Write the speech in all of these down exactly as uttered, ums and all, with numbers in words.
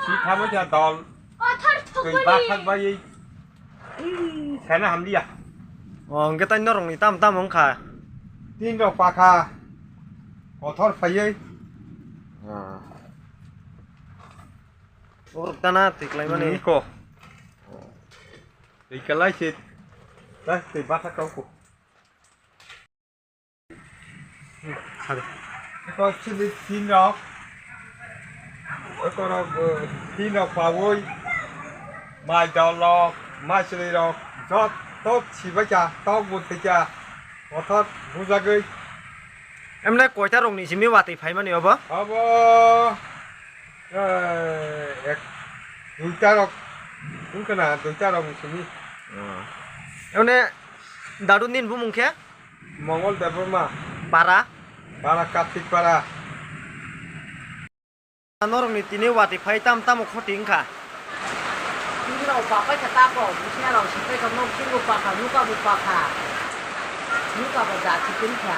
Si thamo ja dol. Kothor thokmani. Twi bathak bai. Sana hamliya. O, hwnkhe tei norokni tam tam wngkha. Tin rok pakha. Kothor phaiwi. Borok tana twi klaimani. Hmm, ko. Twi kalai se. Tei twi bathak tong ko. Eko chili tin rok. Eko rok, eh, tin rok pawi. Mai dol rok, mai chili rok. Jot tot sibai kha, tok bo thai kha. Kothor bujagwi. Emne koita rokni simi watwi phaimani obo? Obo, eh, ek, duita rok. Wngkha na, duita rokni simi. Emne dadu nini bumung khe? Mongol Debbarma. Para? Para Kartik Para. Norokni tini watwi phai tam tamo khoti wngkha? Tini rok papai kha tako, bisina rok sipai kha, nok singo pakha, nuka bo pakha. Nuka bo jati tini kha.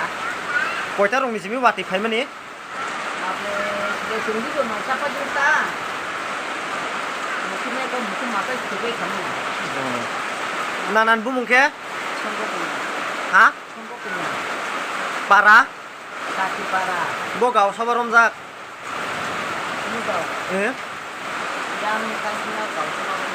Koita rokni simi watwi phaimani? Ape, sile sungdi bo masa pa jung ta. Mukine ko mukum masa sipai kha ni. Nanan bumung khe? Songko kunya. Ha? Songko kunya. Para? Kati para. Bo gao soba romjak. Ini to. Eh? Yang kan sini kau sama.